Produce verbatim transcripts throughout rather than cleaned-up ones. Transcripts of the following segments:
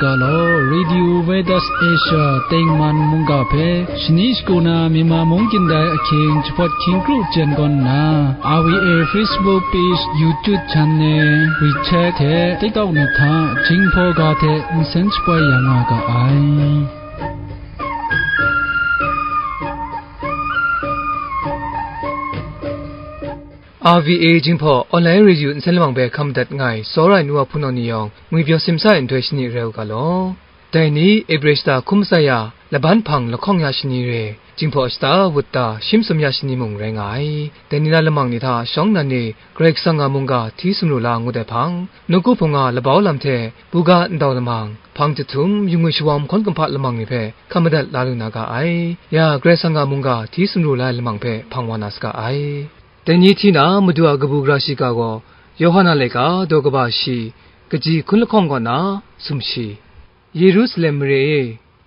Ga law, Radio Veritas Asia tengman mungga hpe shani shagu na Myanmar mung kyin dai ahkying jahpawt hkying kru jen gawn nna, R V A Facebook page, YouTube channel, WeChat hte TikTok ni hta Jinghpaw ga hte nsen shapoi ya nga ga ai. R V A Jinghpaw Online Radio nsen lamang hpe hkam madat nga ai, tsawra ai nu wa hpunau ni yawng, ngwi pyaw simsa ai nhtoi shani rai u ga law. Dai ni, Ebre shata hkum matsat ya, laban hpang lahkawng ya shani re, Jinghpaw shata wut da, shim sum ya shani mung rai nga ai. Dai ni na lamang ni hta shawng nnan e, Karai Kasang a mungga hti sumru la ngut ai hpang, nawku hpung a labau lam hte, buga ndau lamang, hpang jahtum, yu ngwi shawawm hkawn kumhpa lamang ni hpe hkam madat la lu na ga ai. Ya, Karai Kasang a mungga hti sumru la ai lamang hpe hpang wa na saga ai. Dai ni hti na Madu a kabu gara shiga gaw, Yawhan a laika, daw kaba shi, kaji hkun lahkawng kaw na, sumshi. Yerusalem mare e,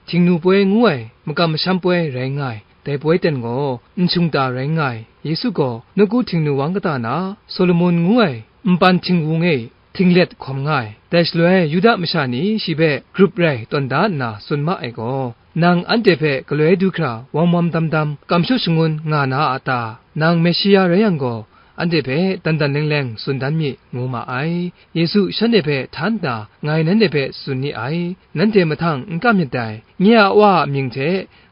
Htingnu poi ngu ai makam masham poi rai nga ai, dai poi ten gaw nshung ta rai nga ai. Yesu gaw nawku Htingnu wang kata na, Solomon ngu ai npan htingwung e htinglet hkawm nga ai. Dai shaloi Yuda masha ni shi hpe grup rai tawn da nna tsun ma ai gaw, "Nang anhte hpe galoi du hkra wam wam dam dam kamshut shangun nga na a ta? Nang Meshia rai yang gaw, anhte hpe dan dan leng leng tsun dan mi," ngu ma ai. Yesu shanhte hpe htan nna, "Ngai nanhte hpe tsun ni ai, nanhte mahtang n kam myit dai, nye a Wa a mying hte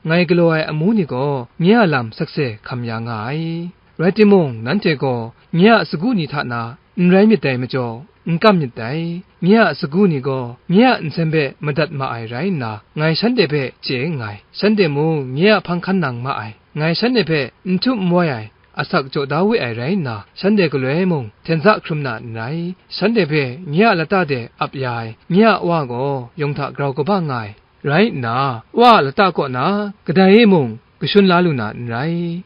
ngai galaw ai amu ni gaw, nye a lam sakse hkam ya nga ai. Rai timung, nanhte gaw nye a sagu ni hta na n rai myit dai majaw, n kam myit dai. Nye a sagu ni gaw nye a nsen hpe madat ma ai rai nna, ngai shanhte hpe chye nngai. Shanhte mung nye a hpang hkan nang ma ai. Ngai shanhte hpe n htum n wai ai, asak jaw da we ai rai nna, shanhte galoi mung hten hta hkrum na n rai. Shanhte hpe nye a lata de ap ya ai, nye a Wa gaw yawng hta grau kaba nga ai rai nna, Wa a lata kaw na kadai e mung kashun la lu na n rai.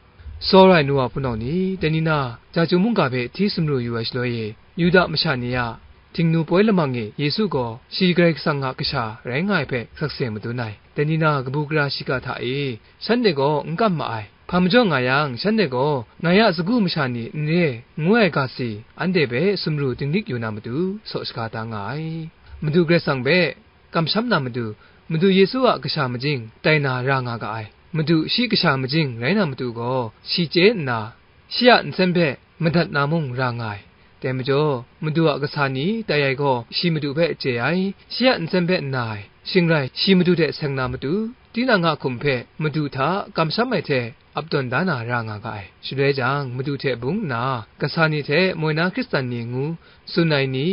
Tsawra ai nu wa hpunau ni, dai ni na, Chyeju mungga hpe hti sumru yu ai shaloi e, Yuda masha ni a Htingnu poi lamang e Yesu gaw shi Karai Kasang a Kasha rai nga ai hpe sakse madun ai. Dai ni na kabu gara shiga hta e, shanhte gaw n kam ma ai. Hpa majaw nga yang, shanhte gaw, "Ngai a sagu masha ni n re," ngu ai ga si, anhte hpe sumru dinglik yu na matu, saw shaga da nga ai. Madu Karai Kasang hpe kamsham na matu, Madu Yesu a kasha majing tai na ra nga ga ai. Madu shi kasha majing rai na matu gaw, shi chye nna, shi a nsen hpe madat na mung ra nga ai. Dai majaw, Madu a kasa ni tai ai gaw, shi Madu hpe chye ai, shi a nsen hpe n na ai. Shing rai, shi Madu hte seng na matu, tinang a hkum hpe Madu hta kamsham ai hte ap tawn da na ra nga ga ai. Shaloi jang, Madu hte bung nna, kasa ni hte moi na Hkristan ni ngu tsun ai ni,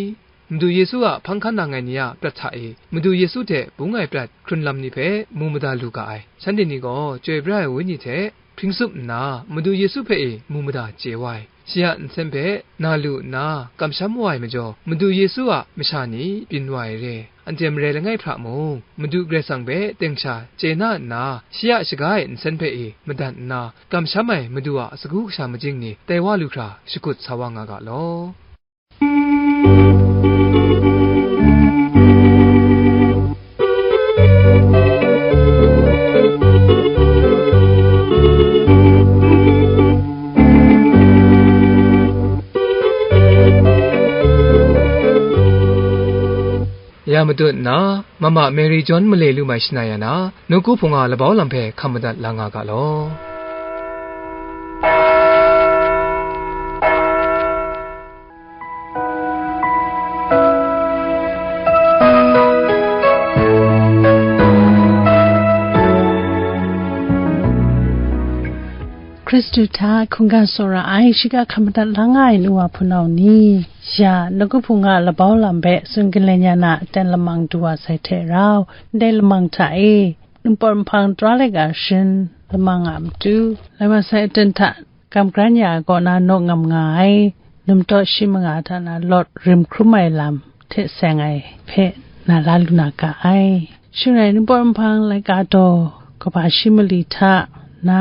Madu Yesu a hpang hkan nang ai ni a prat hta e, Madu Yesu hte bung ai prat hkrun lam ni hpe mu mada lu ga ai. Shanhte ni gaw Chyoi pra ai Wenyi hte hpring tsup nna, Madu Yesu hpe e mu mada chye wa ai. Shi a nsen hpe na lu nna kamsham wa ai majaw, Madu Yesu a masha ni byin wa ai re. Anhte marai langai hpra mung, Madu Karai Kasang hpe teng sha chye na nna, shi a shaga e nsen hpe e madat nna, kamsham ai Madu a sagu kasha majing ni tai wa lu hkra shakut sa wa nga ga law. Ya matut nna, Mama Mary John male lu mai shana ya na, nawku hpung a labau lam hpe hkam madat la nga ga law. Hkristu hta hkungga tsawra ai, shiga hkam madat la nga ai nu wa hpunau ni, ya, nawku hpung a labau lam hpe tsun galen ya na aten lamang du wa sai hte rau, ndai lamang hta e, ningpawt nhpang tara laika sharin lamang a matu, lai wa sai aten hta kamgran ya ai kaw na naw ngam nga ai, numtaw shi manga hta na lawt rim hkrum ai lam hte seng ai hpe na la lu na ga ai. Shing rai, ningpawt nhpang laika daw kaba shi mali hta na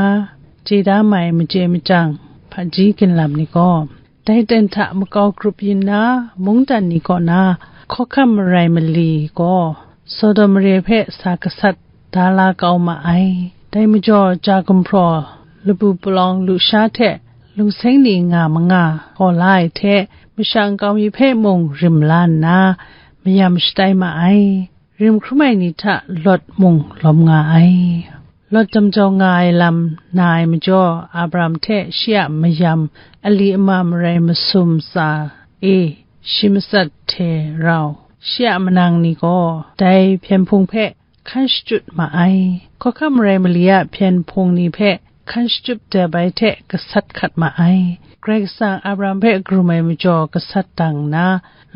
chye da mai machye machyang hpaji ginlam ni gaw, dai ten hta makau grup yin na, mungdan ni kaw na hkawhkam marai mali gaw, Sodom mare hpe sa gasat da la kau ma ai. Dai majaw, ja gumhpraw labu palawng lusha hte lungseng ni nga manga gaw la ai hte, masha nkau mi hpe mung rim la nna, mayam shatai ma ai. rim hkrum ai ni hta Lawt mung lawm nga ai. Lawt jamjawng nga ai lam na ai majaw, Abram hte shi a mayam, ali ama marai masum tsa e, shi matsat hte rau, shi a manang ni gaw dai hpyen hpung hpe hkan shachyut ma ai. Hkawhkam marai mali a hpyen hpung ni hpe hkan shachyut dep ai hte gasat hkat ma ai. Karai Kasang Abram hpe karum ai majaw gasat dang nna,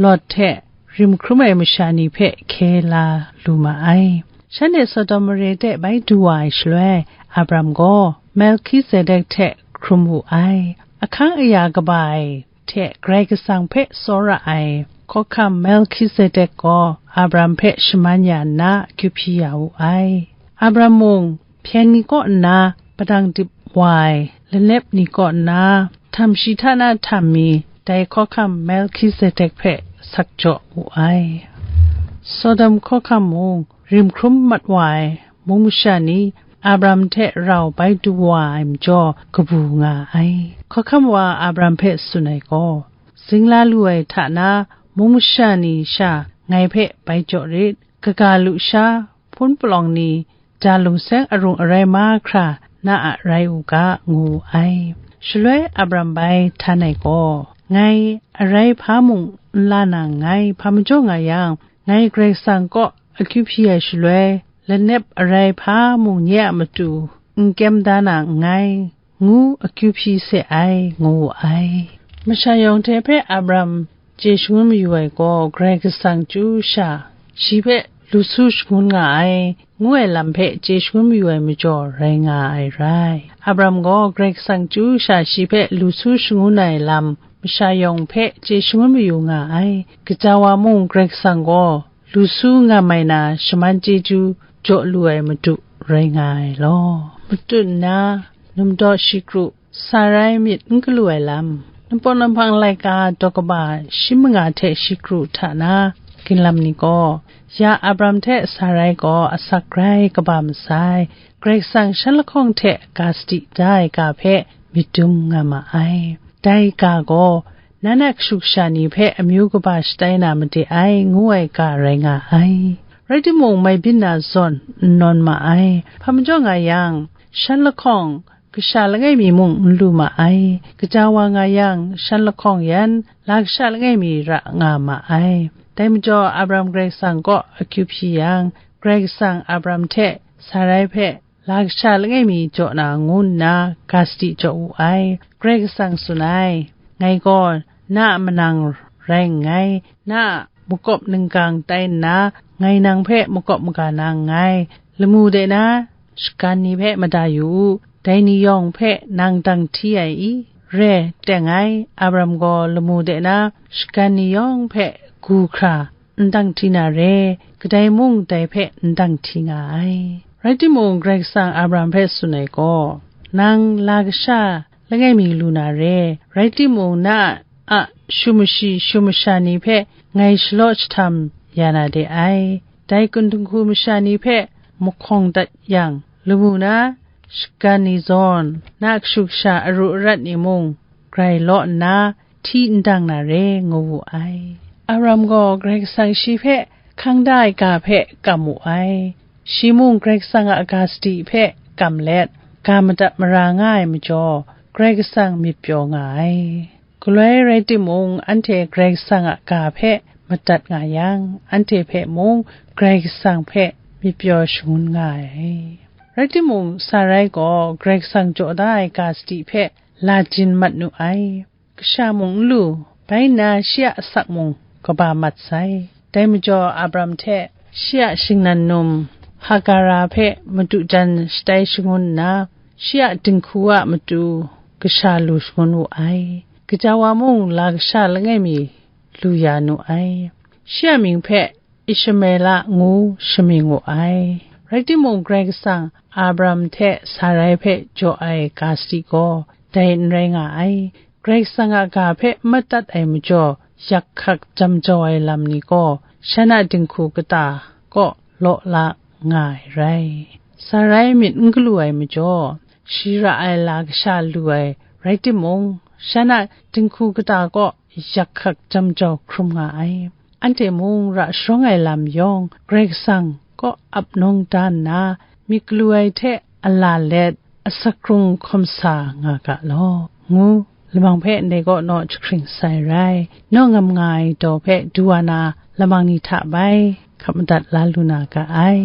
Lawt hte rim hkrum ai masha ni hpe hkye la lu ma ai. Shanhte Sodom mare de bai du wa ai shaloi, Abram gaw Melhkizedek hte hkrum wu ai. Ahkang aya kaba ai hte Karai Kasang hpe tsawra ai hkawhkam Melhkizedek gaw Abram hpe shaman ya nna akyu hpyi ya wu ai. Abram mung hpyen ni kaw nna padang dip wa ai, lanep ni kaw nna htam shi hta na htam mi, dai hkawhkam Melhkizedek hpe sak jaw wu ai. Sodom hkawhkam mung rim hkrum mat wa ai mung masha ni Abram hte rau bai du wa ai majaw kabu nga ai. Hkawhkam wa Abram hpe tsun ai gaw, "Zingla lu ai hta na mung masha ni sha ngai hpe bai jaw rit, kaga lusha, hpun palawng ni, ja lungseng arung arai mahkra na a rai u ga," ngu wu ai. Shaloi Abram bai htan ai gaw, "Ngai arai hpa mung n la na nngai, hpa majaw nga yang, ngai Karai Kasang kaw akyu hpyi ai shaloi, lanep arai hpa mung nye a matu n kyem da na nngai," ngu akyu hpyi se ai, ngu wu ai. Masha yawng hte hpe Abram chye shangun mayu ai gaw, Karai Kasang chyu sha shi hpe lu su shangun nga ai, ngu ai lam hpe chye shangun mayu ai majaw rai nga ai rai. Abram gaw Karai Kasang chyu sha shi hpe lu su shangun ai lam masha yawng hpe chye shangun mayu nga ai. Gaja wa mung Karai Kasang gaw lu su ngam ai na shaman chyeju jaw lu ai Madu rai nga ai law. Matut nna, numdaw shikru, Sarai myit n galu ai lam. Ningpawt Ninghpang laika daw kaba shi manga hte shikru hta na, ginlam ni gaw, ya Abram hte Sarai gaw asak grai kaba masai, Karai Kasang shan lahkawng hte ga sadi da ai ga hpe myit dum nga ma ai. Dai ga gaw, "Nan a kashu kasha ni hpe amyu kaba shatai na made ai," ngu ai ga rai nga ai. Rai timung, mai byin na zawn n nawn ma ai. Hpa majaw nga yang, shan lahkawng kasha langai mi mung n lu ma ai. Gaja wa nga yang, shan lahkawng yan la kasha langai mi ra nga ma ai. Dai majaw, Abram Karai Kasang kaw akyu hpyi yang, Karai Kasang Abram hte Sarai hpe la kasha langai mi jaw na ngu nna ga sadi jaw wu ai. Karai Kasang tsun ai, "Ngai gaw na a manang rai nngai, na a makawp ninggang tai nna, ngai nang hpe makawp maga na nngai. Lamu de na shagan ni hpe mada yu u, dai ni yawng hpe nang dang hti ai i? Re, teng ai, Abram gaw lamu de na shagan ni yawng hpe gu hkra n dang hti na re, kadai mung dai hpe n dang hti nga ai." Rai timung, Karai Kasang Abram hpe tsun ai gaw, "Nang la kasha langai mi lu na re, rai timung, na a shu mashi shu masha ni hpe ngai shalaw jahtam ya na de ai. Dai kun dinghku masha ni hpe mahkawng dat yang, lamu na shagan ni zawn, na a kashu kasha aru arat ni mung grai law nna, hti n dang na re," ngu wu ai. Abram gaw Karai Kasang shi hpe hkang da ai ga hpe kam wu ai. Shi mung Karai Kasang a ga sadi hpe kam let, ga madat mara nga ai majaw, Karai Kasang myit pyaw nga ai. Galoi rai timung, anhte Karai Kasang a ga hpe madat nga yang, anhte hpe mung Karai Kasang hpe myit pyaw shangun nga ai. Rai timung, Sarai gaw Karai Kasang jaw da ai ga sadi hpe la jin mat nu ai. Kasha mung n lu, bai nna shi a asak mung kaba mat sai. Dai majaw, Abram hte shi a shingnan num Hagara hpe madu jan shatai shangun nna, shi a dinghku a matu kasha lu shangun wu ai. Gaja wa mung la kasha langai mi lu ya nu ai. Shi a mying hpe Ishmaela ngu shamying wu ai. Rai timung, Karai Kasang Abram hte Sarai hpe jaw ai ga sadi gaw dai n rai nga ai. Karai Kasang a ga hpe madat ai majaw, yak hkak jam jau ai lam ni gaw shan a dinghku kata kaw law la nga ai rai. Sarai myit n galu ai majaw, shi ra ai la kasha lu ai rai timung, shan a dinghku kata kaw yak hkak jam jau hkrum nga ai. anhte mung ra sharawng ai lam yawng, Karai Kasang kaw ap nawng da nna, myit galu ai hte a la let, a sakrung hkawm sa nga ga law, ngu lamang hpe ndai kaw naw jahkring sai rai. Naw ngam nga ai daw hpe du wa na lamang ni hta bai, hkap madat la lu na ga ai.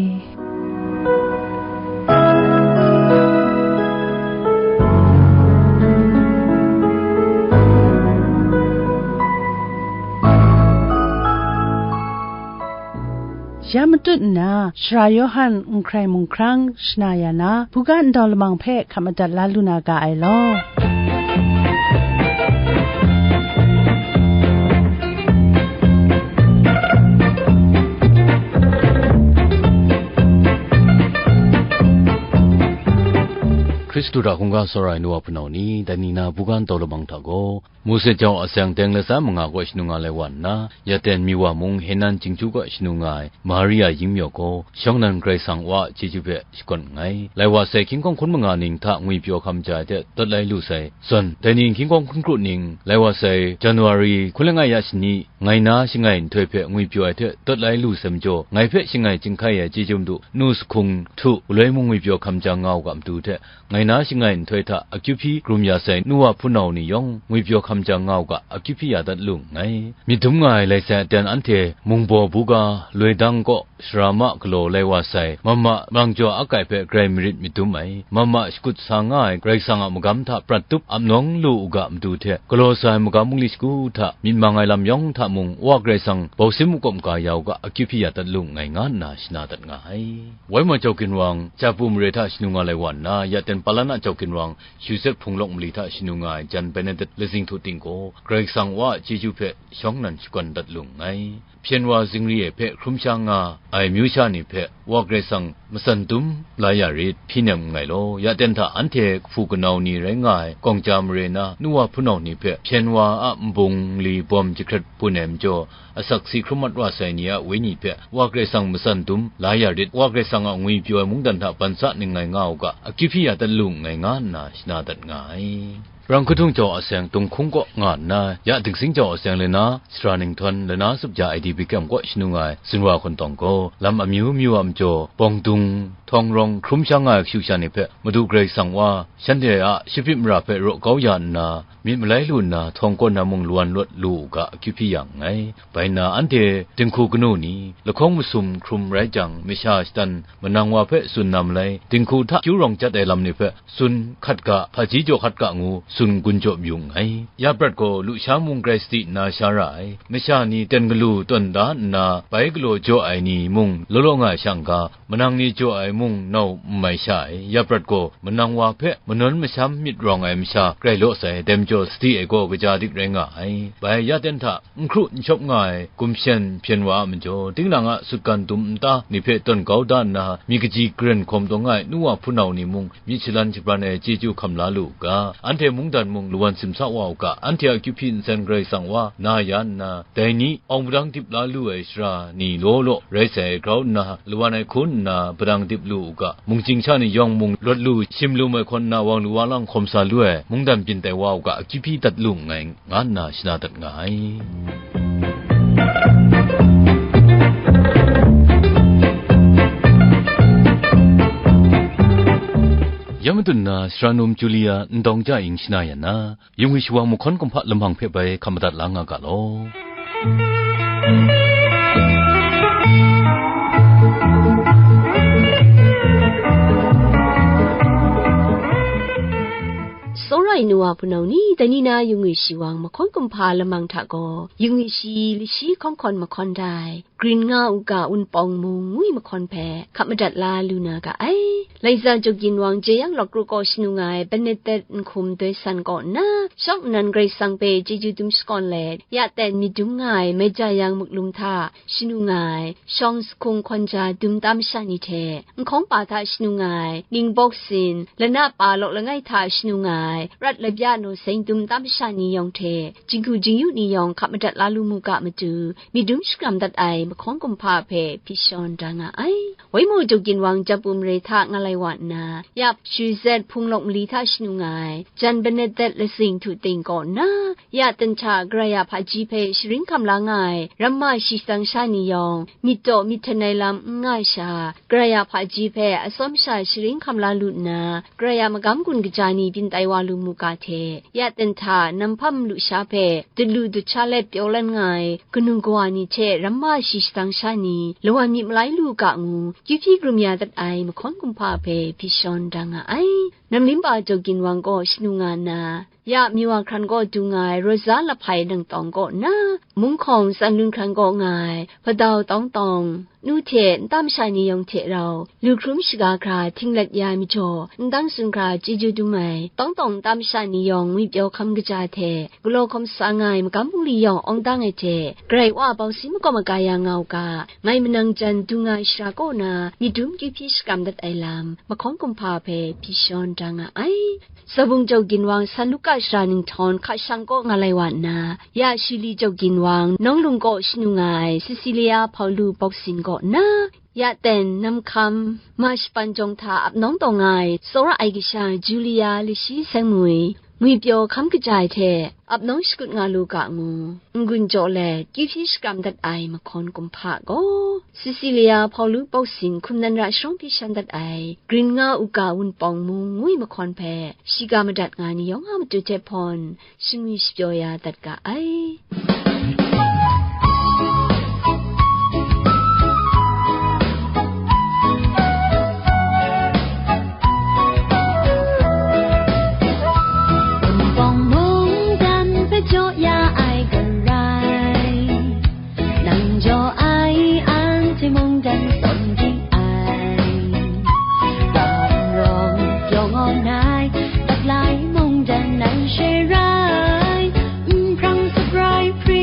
Ya matut nna, Sara Yawhan n hkrai mung hkrang shana ya na, buga ndau lamang hpe hkap madat la lu na ga ai law. Hkristu hta hkungga tsawra ai nu wa hpunau ni, dai ni na buga ndau lamang hta gaw, Mose jau a seng teng latsa manga kaw shanu nga lai wa nna, yaten Miwa mung Henan Jinghtu kaw shanu nga ai Maria Yingmyaw gaw, shawng nnan Karai Kasang Wa a chyeju hpe shakawn nngai. Lai wa sai hkying hkawng hkun manga ning hta ngwipyaw hkam ja ai hte dawt lai lu sai. Zawn, dai ni hkying hkawng hkun kru ning, lai wa sai January hkun langai ya shani, ngai na shangai nhtoi hpe ngwipyaw ai hte dawt lai lu sai majaw, ngai hpe shangai chyinghkai ai chyeju madu, nu Sahkung Htu, galoi mung ngwipyaw hkam ja nga u ga matu hte, ngai na shangai nhtoi hta akyu hpyi hkrum ya sai nu wa hpunau ni yawng ngwipyaw hkam ja nga u ga, akyu hpyi ya dat lu nngai. Myit dum nga ai lai sai aten anhte mungbaw buga, loi dang kaw sara ma galaw lai wa sai, mama, marang jaw a kai hpe grai marit myit dum ai, mama shakut sa nga ai Karai Kasang a magam hta prat tup ap nawng lu u ga matu hte, galaw sa ai magam bungli shagu hta myit mang ai lam yawng hta mung, Wa Karai Kasang bausim makawp maga ya u ga, akyu hpyi ya dat lu nngai, nga nna shana dat nga ai. Waimaw Jau Ginwang, Japu mare hta shanu nga lai wa nna, ya ten Palana Jau Ginwang, Shuzet Hpung Lawk mali hta shanu nga ai Jan Benedet Lazing Htu ting gaw, Karai Kasang Wa a chyeju hpe shawng nnan shakawn dat lu nngai. Hpyen wa zingri e hpe hkrum sha nga ai amyu sha ni hpe Wa Karai Kasang matsan dum la ya rit, hpyi nem nngai law, ya ten hta anhte kahpu kanau ni rai nga ai Kawngja mare na nu wa hpunau ni hpe hpyen wa a nbung nli bawm jahkrat bun ai majaw, asak si hkrum mat wa sai ni a wenyi hpe Wa Karai Kasang matsan dum la ya rit, Wa Karai Kasang a ngwipyaw ai mungdan hta ban sa ning ngai nga u ga, akyu hpyi ya dat lu nngai, nga nna shana dat nga ai. Rang Hkahtung jau a seng Tunghkung kaw nga nna, ya Dingsing jau a seng Lana sara ninghtawm Lana sup ja ai D B K M kaw shanu nga ai Zinwa Hkawntawng gaw, lam amyu myu a majaw, bawng dung, htawng rawng hkrum sha nga ai kashu sha ni hpe Madu Karai Kasang Wa, shanhte a shapyip mara hpe raw kau ya nna, myit malai lu nna, htawng kaw na mung lawan lawt lu u ga, akyu hpyi ya nngai. Bai nna, anhte dinghku kanu ni, lahkawng masum hkrum rai jang, masha shatan manang wa hpe tsun na malai, dinghku hta kyu rawng jat ai lam ni hpe tsun hkat ga, hpaji jaw hkat ga ngu, tsun gun jaw mayu nngai. Ya prat gaw, lusha mung grai sadi nna sha ra ai, masha ni ten galu tawn da nna, bai galaw jaw ai ni mung law law nga ai sha n ga, manang ni jaw ai mung nau n mai sha ai. Ya prat gaw, manang wa hpe manawn masham myit rawng ai masha grai law sai, dai majaw sadi ai gaw kaja dik rai nga ai. Bai ya ten hta, n hkru n shawp nga ai gumshen hpyen wa a majaw, tinang a sutgan dum nta ni hpe tawn kau da nna, myi kaji karen hkawm taw nga ai nu wa hpunau ni mung, myit shalan shabran ai chyeju hkam la lu u ga, anhte mungdan mung lawan simsa wa u ga, anhte a kyu hpyi nsen Karai Kasang Wa na ya nna, dai ni awng padang dip la lu ai sara ni law law rai sai grau nna, lawan ai hkun nna padang dip lu u ga, mungchying sha ni yawng mung lawt lu, shim lum ai hkawn na wang lu wa lang hkawm sa lu ai mungdan byin tai wa u ga, akyu hpyi dat lu nngai, nga nna shana dat nga ai. Ya matut nna, Sara Num Julia Ndawng Ja Ing shana ya na, Yungwi shawang mahkawn kumhpa lamang hpe bai hkap madat la nga ga law. Tsawra ai nu wa hpunau ni, dai ni na Yungwi shawang mahkawn kumhpa lamang hta gaw, Yungwi shi lashi hkawng hkawn mahkawn dai, Grin nga u ga Wunpawng mung ngwi mahkawn hpe hkap madat la lu na ga ai. Laiza Jaw Ginwang Jeyang Lawk Ru kaw shanu nga ai Benedet Nhkum Doi San kaw nna, shawng nnan Karai Kasang hpe chyeju dum shakawn let, ya ten myit dum nga ai Mejayang Muklum hta shanu nga ai Shawng Sahkung Hkawn Ja dum tam masha ni hte, Nhkawng Pa hta shanu nga ai Ning Bawk Sin, Lana Pa Lawk Langai hta shanu nga ai Rat Labya Naw Seng dum tam masha ni yawng hte, jinghku jingyu ni yawng hkap madat la lu mu ga matu, myit dum shakram dat ai mahkawn kumhpa hpe hpyi shawn da nga ai. Waimu Jaw Ginwang Japu mare hta nga lai wa nna, yap Shuzet Hpung Lawk mali hta shanu nga ai, Jan Benedet Lazing Htu ting kaw nna, ya ten hta Karai a hpaji hpe sharin hkam la nga ai ramma shi shatsang sha ni yawng, myit daw myit hten ai lam n nga sha, Karai a hpaji hpe atsawm sha sharin hkam la lu nna, Karai a magam gun kaja ni byin tai wa lu mu ga hte, ya ten hta nam hpam malu sha hpe dut lu dut sha let pyaw lan nga ai kanu kawa ni hte ramma shi shatsang sha ni lawan myit malai lu u ga ngu, kyu hpyi krum ya dat ai mahkawn kumhpa hpe hpyi shawn da nga ai. Namlimpa Jaw Ginwang gaw shanu nga nna, ya Miwa hkran kaw du nga ai Rosa Lahpai Nang Tawng kaw nna, Munghkawng Tsan Lun hkran kaw nga ai Hpadau Tawng Tawng, nu hte nta masha ni yawng hte rau, lu hkrum shaga hkra htinglet ya ai majaw, n dang tsun hkra chyeju dum ai, Tawng Tawng nta masha ni yawng ngwipyaw hkam kaja hte, galaw hkawm sa nga ai magam bungli yawng awng dang ai hte, Karai Wa bau si makawp maga ya nga u ga, ngai manang jan du nga ai shara kaw na, myit dum kyu hpyi shakram dat ai lam, mahkawn kumhpa hpe hpyi shawn da nga ai. Sabung Jaw Ginwang San Luka shara ninghtawng hka shang kaw nga lai wa nna, ya Shili Jaw Ginwang Nawng Lung kaw shanu nga ai Cecilia Hpaulu Bawk Sin kaw nna, ya ten Namhkam Ma Shapan Jawng hta ap nawng taw nga ai tsawra ai kasha Julia Lashi Seng Mui, ngwipyaw hkam kaja ai hte ap nawng shakut nga lu ga ngu, n-gun jaw let kyu hpyi shakram dat ai mahkawn kumhpa gaw, Cecilia Hpaulu Bawk Sin hkum nan ra sharawng hpyi shan dat ai, grin nga u ga Wunpawng Mung ngu ai mahkawn hpe shiga madat nga ni yawng a matu hte hpawn shangwi shapyaw ya dat ga ai. Wunpawng Mung dan hpe jaw ya ai Karai, nang jaw ai anhte mungdan tawn di ai. Ga n rawng pyaw ngawn ai, dak lai mungdan nan she rai, n hprang sabrai hpri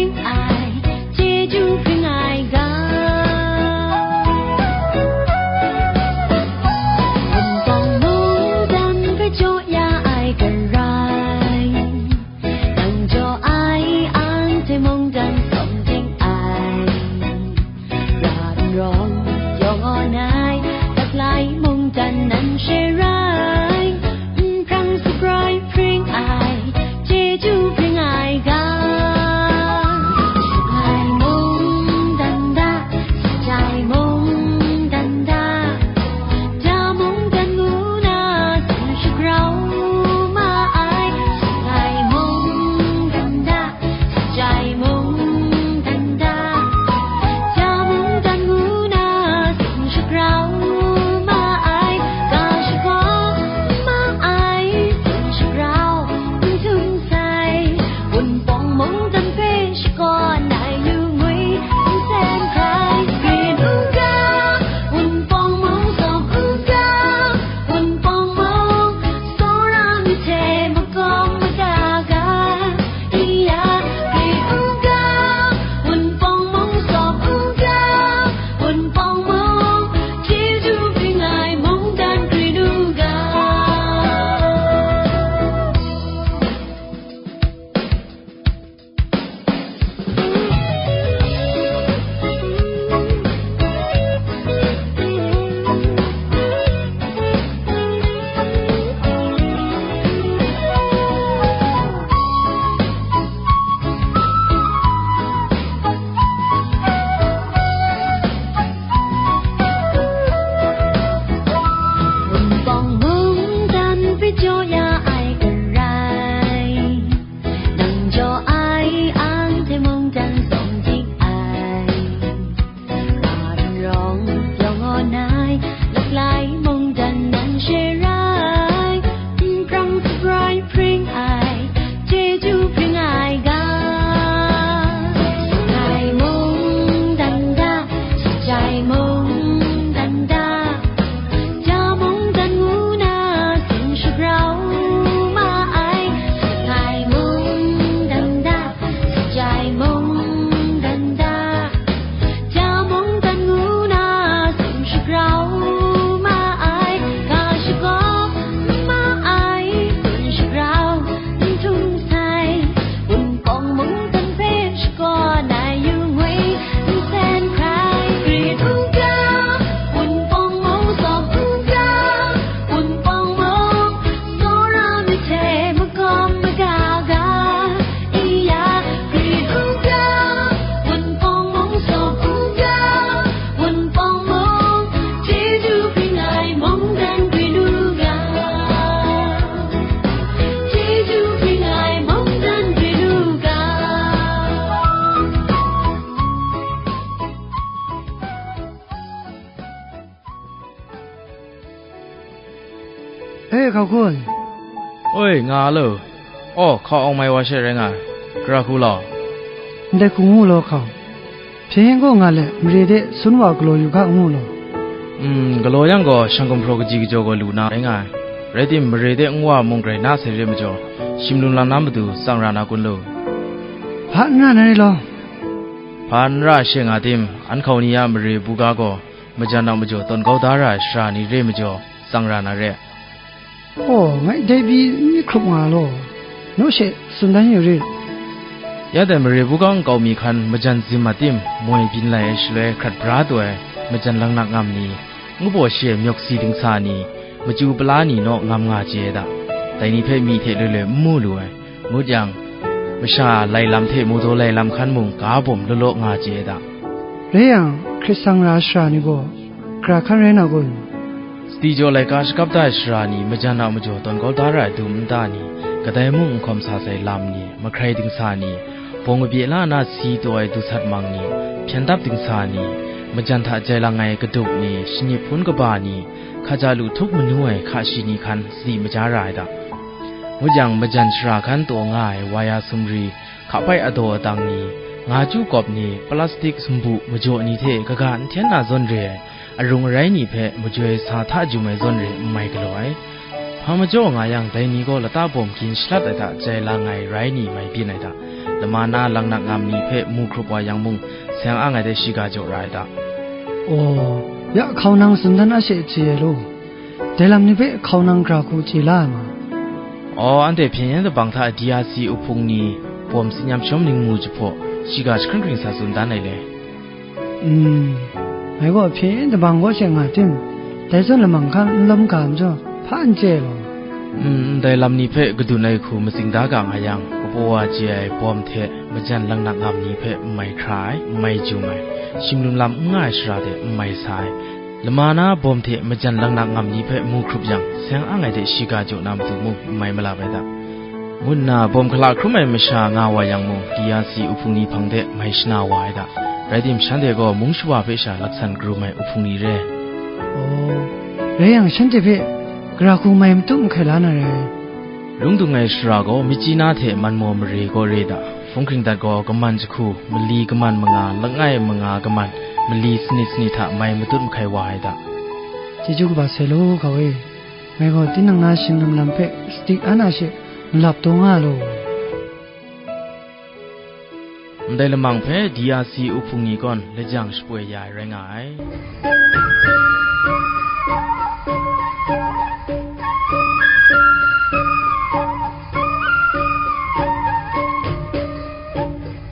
E, hkau kun. Oi, nga a lo. Aw, hkau awng mai wa she rai nga ai. Gara hku law. Ndai hku ngu law, hkau. Hpyen gaw nga let, mare de sun wa galaw yu ga, ngu law. Mm, galaw yang gaw, shang gumhpraw kaji kajaw gaw lu na rai nga ai. Rai tim, mare de nwa mung grai na sai re majaw, shim lum lam na matu tsang ra na kun lo. Hpa n ra na re law. Hpa n ra she nga tim, an hkau ni a mare buga gaw, majan a majaw tawn kau da ra ai sara ni re majaw, tsang ra na re. Aw, ngai dai pyi n myit hkrup nga law, naw she tsun dan yu rit. Ya dai mare buga nkau mi hkan majan zim a tim, moi byin lai ai shaloi hkrat bra taw ai, majan langnak ngam ni, ngu baw shi ai myawk si dingsa ni, machyu pala ni naw ngam nga chye ai da. Dai ni hpe myi hte loi loi n mu lu ai. Ngut yang, masha lai lam hte mu daw lai lam hkan mung ga bawm law law nga chye ai da. Rai yang, hkrit sang ra ai sara ni gaw, gara hkan rai na kun? Sadi jaw laika shakap da ai sara ni, majan a majaw tawn kau da ra ai dum nta ni, kadai mung n hkawm sa sai lam ni, mahkrai dingsa ni, bawng kabye la na si taw ai dusat mang ni, hpyen dap dingsa ni, majan hta jai lang ai kaduk ni, shanip hpun kaba ni, hkaja lu htup manu ai hka shi ni hkan sadi maja ra ai da. Ngut yang, majan shara hkan taw nga ai waya sumri, hka pai adaw adang ni, nga chyu kawp ni, plastik sumbu majaw ni hte kaga n hten na zawn re ai, arung arai ni hpe majoi sa hta jum ai zawn re n mai galaw ai. Hpa majaw nga yang, dai ni gaw lata bawm gin shalat ai hta jai lang ai rai ni mai byin ai hta, lama na langnak ngam ni hpe mu hkrup wa yang mung, seng ang ai de shiga jaw ra ai hta. Aw, ya hkau nang tsun dan a she chye ai law. Dai lam ni hpe hkau nang gara hku chye la ai ma? Aw, anhte hpyen yen dabang hta D R C uhpung ni bawm tsin yam shawm ning mu jahpaw, shiga jahkring hkring sa tsun dan ai le. Mm, ngai gaw hpyen yen dabang kaw she nga tim, dai zawn lamang hkan n lawm ga majaw, hpa n chye law. Mm, ndai lam ni hpe kadun ai hku matsing da ga nga yang, kapaw wa chye ai bawm hte majan langnak ngam ni hpe n mai hkra ai, n mai jum ai, shim lum lam n nga ai shara de n mai sa ai, lama na bawm hte majan langnak ngam ni hpe mu hkrup yang, seng ang ai de shiga jaw na matu mung n mai malap ai da. Ngu nna bawm hkala hkrum ai masha nga wa yang mung, D R C uhpung ni hpang de mai shana wa ai da. Rai tim, shanhte gaw mung shawa hpe sha laksan karum ai uhpung ni re. Aw, rai yang, shanhte hpe gara hku mai matup mahkai la na rai. Lung dung ai shara gaw Myitkyina hte Manmaw mare kaw re da. Hpung hkring dat gaw kaman jahku, mali kaman manga, langai manga kaman, mali sanit sanit hta mai matut mahkai wa ai da. Chyeju kaba sai law, hkau e. Ngai gaw tinang na shing lam lam hpe sadi an a she malap taw nga law. Ndai lamang hpe D R C uhpung ni kawn lajang shapoi ya ai rai nga ai.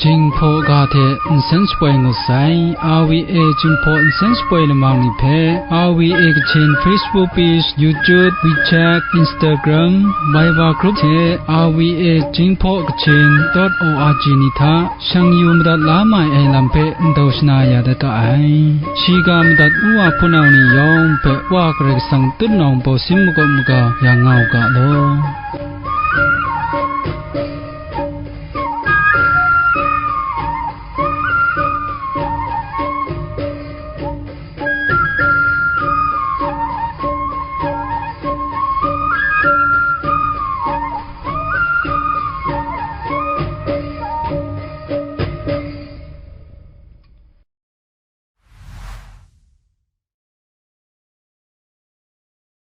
Jinghpaw ga hte nsen shapoi ngut sai, R V A Jinghpaw nsen shapoi lamang ni hpe, R V A Kachin Facebook page, YouTube, WeChat, Instagram, Viber group hte R V A Jinghpaw Kachin dot O R G ni hta shang yu madat la mai ai lam hpe ndau shana ya dat ga ai. Shiga madat u wa hpunau ni yawng hpe Wa Karai Kasang tutnawng bawsin makawp maga ya nga u ga law.